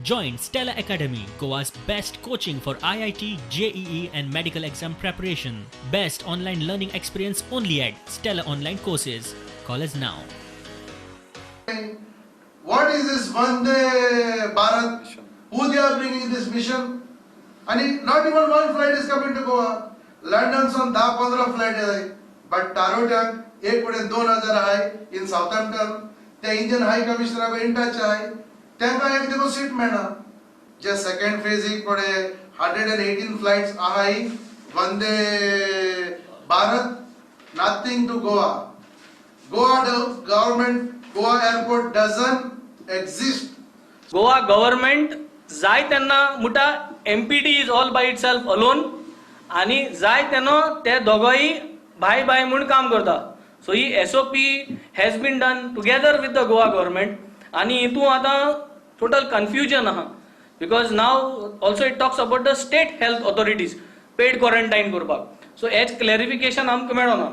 Join Stella Academy, Goa's best coaching for IIT, JEE, and medical exam preparation. Best online learning experience only at Stella Online Courses. Call us now. What is this Vande Bharat? Who they are bringing this mission? आणि not even one flight is coming to Goa. लंडनसून 10-15 flight येताय, but तारोट्यांक एक कडेन 2000 आहाय in सावथॅम्पटन. ते Indian high कमिशनरा in touch आहाय, तांकां एक देखून सीट मेळना. जे सेकंड फेजीक पळय 118 फ्लायट्स आहाय Vande Bharat, nothing to Goa. Goa government, Goa airport doesn't exist. Goa government जाय तेन्ना म्हणटा MPT is all by itself alone आनी जाय तेन्ना ते दोगोय भाय भाय म्हूण काम करता. So he SOP has been done together with the Goa government आनी हितून आतां टोटल कन्फ्युजन आहा because now also it talks about the state health authorities paid quarantine करपाक. सो हेच क्लॅरिफिकेशन आमकां मेळना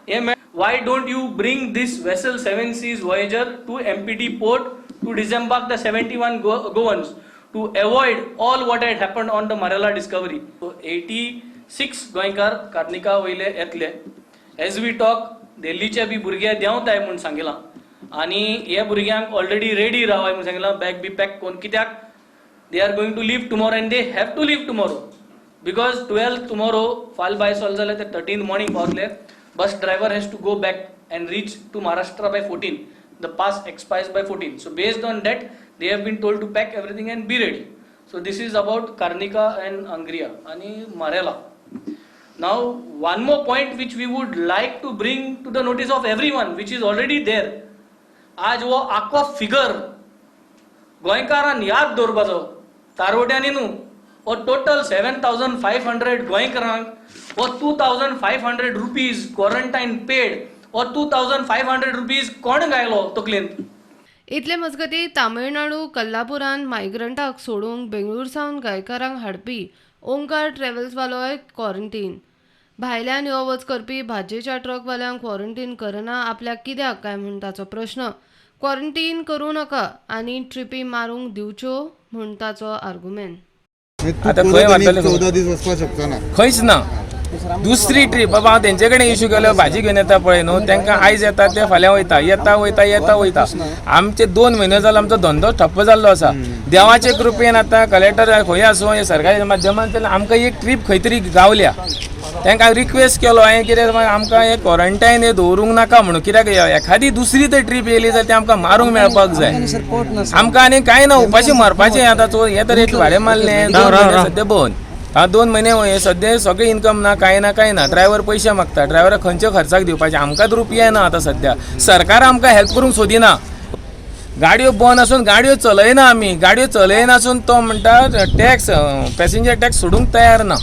हे. Why don't you bring this vessel Seven Seas Voyager to MPT port to disembark the 71 Goans to avoid all what had happened on the Marella Discovery? So 86 गोंयकार कार्निका वयले येतले. As we talk, दिल्लीचे बी भुरगे देंवताय म्हूण सांगिलां आनी हे भुरग्यांक ऑलरेडी रेडी रावाय म्हूण सांगिलां, बॅग बी पॅक करून, कित्याक they are going to leave tomorrow and they have to leave tomorrow because 12 tomorrow फाल बाय सोल जाल्यार ते 13 मॉर्निंग पावतले. Bus driver has to go back and reach to Maharashtra by 14. The pass expires by 14. So based on that, they have been told to pack everything and be ready. So this is about Carnica and Angriya आणि Marella. Now, one more point which we would like to bring to the notice of everyone, which is already there. आज हो आखो figure गोंयकारान याद दवरपाचो, तारवट्यांनी न्हू, हो total 7500 गोंयकारांक हो ₹2500 quarantine paid, हो ₹2500 कोण घायलो तकलेंत? इतले मजगतीं, तामिळनाडू कल्लापुरान मायग्रंटाक सोडूंक बेंगळूर सावन गोंयकारांक हाडपी ओंकार ट्रॅव्हल्सवालोय क्वॉरंटीन. भायल्यान यो वच करपी भाजयेच्या ट्रकवाल्यांक क्वॉरंटीन करना आपल्याक कित्याक काय म्हूण ताचो प्रश्न. क्वॉरंटीन करूं नाका आनी ट्रिपी मारूंक दिवच्यो म्हूण ताचो आर्गुमेंट. आता खंय व्हरतले? 14 दीस वचपाक शकचो ना. खंयच ना. दुसरी ट्रीप बाबा, हांव तेंचे कडेन इशू केलो, भाजी घेवन येता पळय न्हू, तांकां आयज येता ते फाल्यां वयता, येता वयता, येता वयता. आमचे 2 म्हयने जाले, आमचो धंदो ठप्प जाल्लो आसा. देवाचे कृपेन आतां कलेक्टर खंय आसूं, हे सरकारी माध्यमांतल्यान आमकां एक ट्रीप खंय तरी गावल्या. तांकां रिक्वेस्ट केलो हांवें, कितें आमकां हे क्वॉरंटायन हे दवरूंक नाका म्हणून, कित्याक एखादी दुसरी तर ट्रीप येयली जाल्यार ती आमकां मारूंक मेळपाक जाय. आमकां आनी कांय ना, उपाशी मरपाचें आतां. चो हे तर एक भाडें मारलें, 2 म्हयने सद्या बंद. हा, 2 म्हयने हे सद्या सगळें इन्कम ना, कांय ना, कांय ना. ड्रायव्हर पयशे मागता, ड्रायव्हराक खंयचे खर्चाक दिवपाचे? आमकांच रुपया ना. आतां सद्या सरकार आमकां हेल्प करूंक सोदिना. गाडयो बंद आसून गाडयो चलयना आमी. गाडयो चलयनासून तो म्हणटा टॅक्स, पॅसेंजर टॅक्स सोडूंक तयार ना.